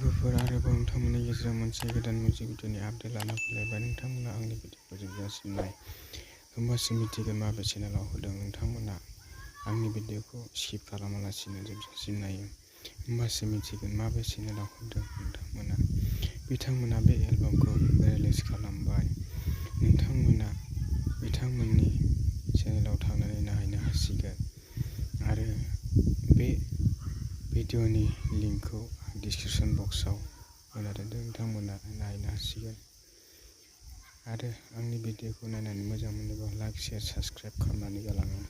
लोगोफोर आरोबाव नोंथांमोननि गेजेराव मोनसे गोदान मिउजिक भिडिअनि आपडेट लाना फैलायबाय। नोंथांमोना आंनि भिडिअखौ जोबजासिम नाय, होमबासो मिथिगोन माबे चेनेलाव होदों। नोंथांमोना आंनि भिडिअखौ स्किप खालामालासिनो जोबजासिम नायो, होमबासो मिथिगोन माबे चेनेलाव होदों। बिथांमोना बे एलबामखौ रिलिज खालामबाय। नोंथांमोना बिथांमोननि चेनेलाव थांनानै नायनो हासिगोन आरो बे भिडिअनि लिंकखौ डिसक्रिपसन बक्सआव होना दोनदों। नोंथांमोना नायनो हासिगोन आरो आंनि भिडिअखौ नायनानै मोजां मोनोबा लाइक, शेयार, साबस्क्राइब खालामनानै गालाङो।